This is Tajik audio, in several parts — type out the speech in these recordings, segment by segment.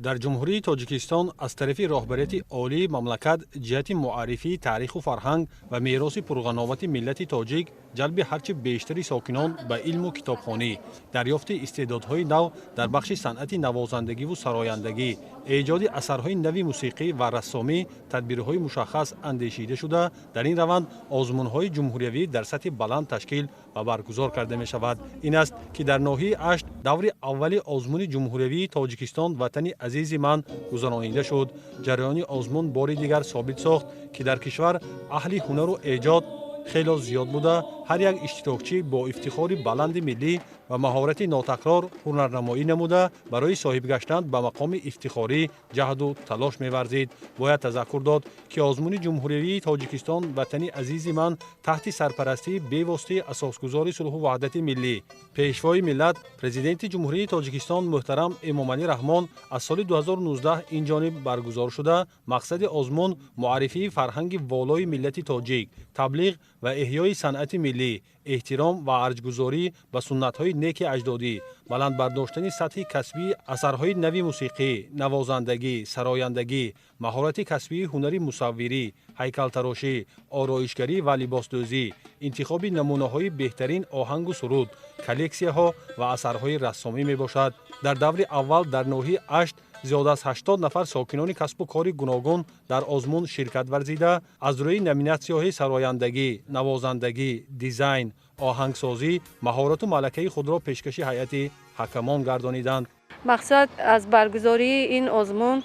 Дар Ҷумҳурии Тоҷикистон аз тарафи роҳбарияти олии мамлакат ҷиҳати муаррифии таъриху фарҳанг ва мероси пурғановати миллати тоҷик, ҷалби ҳарчи бештари сокинон ба илму китобхонӣ, дарёфти истеъдодҳои нав дар бахши санъати навозандагиву сарояндагӣ, эҷоди асарҳои нави мусиқӣ ва рассомӣ тадбирҳои мушаххас андешида шуда, дар ин раванд озмунҳои ҷумҳуриявӣ дар сатҳи баланд ташкил ва баргузор карда мешавад. Ин аст, ки дар ноҳияи Ашт даври аввали озмуни ҷумҳуриявии «Тоҷикистон ватани азизи ман» гузаронида шуд. Ҷараёни озмун бори дигар собит сохт, ки дар кишвар аҳли ҳунару эҷод хело зиёд буда, ҳар як иштирокчӣ бо ифтихори баланди миллӣ ва маҳорати нотакрор ҳунарнамоӣ намуда, барои соҳиб гаштан ба мақоми ифтихорӣ ҷаҳду талош меварзид. Бояд тазаккур дод, ки озмуни ҷумҳуриявии «Тоҷикистон ватани азизи ман» таҳти сарпарастии бевоситаи асосгузори сулҳу ваҳдати миллӣ, Пешвои миллат, Президенти Ҷумҳурии Тоҷикистон муҳтарам Эмомалӣ Раҳмон аз соли 2019 ин ҷониб баргузор шуда, мақсади озмун муаррифии фарҳанги волои миллати тоҷик, таблиғ ва эҳёи санъати миллӣ, эҳтиром ва арҷгузорӣ ба суннатҳои неки аҷдодӣ, баланд бардоштани сатҳи касбии асарҳои нави мусиқӣ, навозандагӣ, сарояндагӣ, маҳорати касбии ҳунари мусаввирӣ, ҳайкалтарошӣ, ороишгарӣ ва либосдӯзӣ, интихоби намунаҳои беҳтарин оҳангу суруд, коллексияҳо ва асарҳои рассомӣ мебошад. Дар даври аввал дар ноҳияи Ашт зиёда аз 80 нафар сокинони касбу кори гуногун дар озмун ширкат варзида, аз рӯи номинатсияҳои сарояндагӣ, навозандагӣ, дизайн, оҳангсозӣ маҳорату малакаи худро пешкаши ҳайати ҳакамон гардониданд. Мақсад аз баргузории ин озмун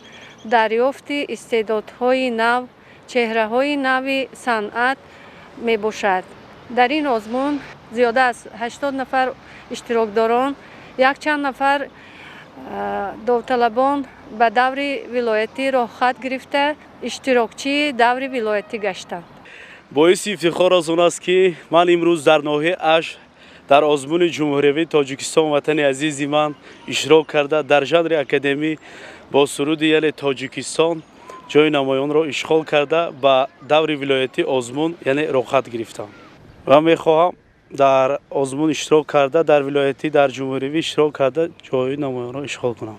дарёфти истеъдодҳои нав, чеҳраҳои нави санъат мебошад. Дар ин озмун зиёда аз 80 нафар иштирокдорон, якчанд нафар довталабон ба даври вилоятӣ роҳхат гирифта, иштирокчии даври вилоятӣ гаштанд. Боиси ифтихор аз он аст, ки ман имрӯз дар ноҳияи Ашт дар озмуни ҷумҳуриявии «Тоҷикистон ватани азизи ман» иштирок карда, дар жанри академӣ бо суруди, яъне, «Тоҷикистон» ҷои намоёнро ишғол карда, ба даври вилоятии озмун, яъне, роҳхат гирифтам ва мехоҳам дар озмун иштирок карда, дар вилоятӣ, дар ҷумҳуриявӣ иштирок карда, ҷои намоёнро ишғол кунам.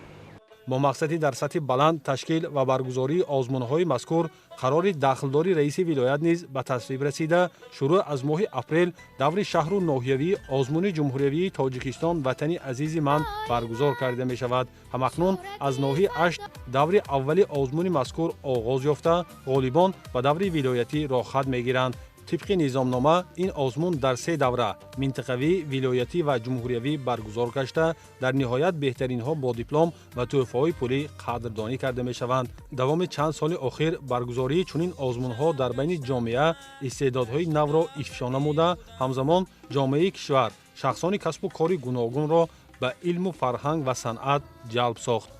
Бо мақсади дар сатҳи баланд ташкил ва баргузории озмунҳои мазкур қарори дахлдори раиси вилоят низ ба тасвиб расида, шурӯъ аз моҳи апрел даври шаҳру ноҳиявии озмуни ҷумҳуриявии «Тоҷикистон ватани азизи ман» баргузор карда мешавад. Ҳамакнун аз ноҳияи Ашт даври аввали озмуни мазкур оғоз ёфта, ғолибон ба даври вилоятӣ роҳхат мегиранд. Тибқи низомнома, ин озмун дар се давра: минтақавӣ, вилоятӣ ва ҷумҳуриявӣ баргузор гашта, дар ниҳоят беҳтаринҳо бо диплом ва тӯҳфаҳои пулӣ қадрдонӣ карда мешаванд. Давоми чанд соли охир баргузории чунин озмунҳо дар байни ҷомеа истеъдодҳои навро ифшо намуда, ҳамзамон ҷомеаи кишвар шахсони касбу кори гуногунро ба илму фарҳанг ва санъат ҷалб сохт.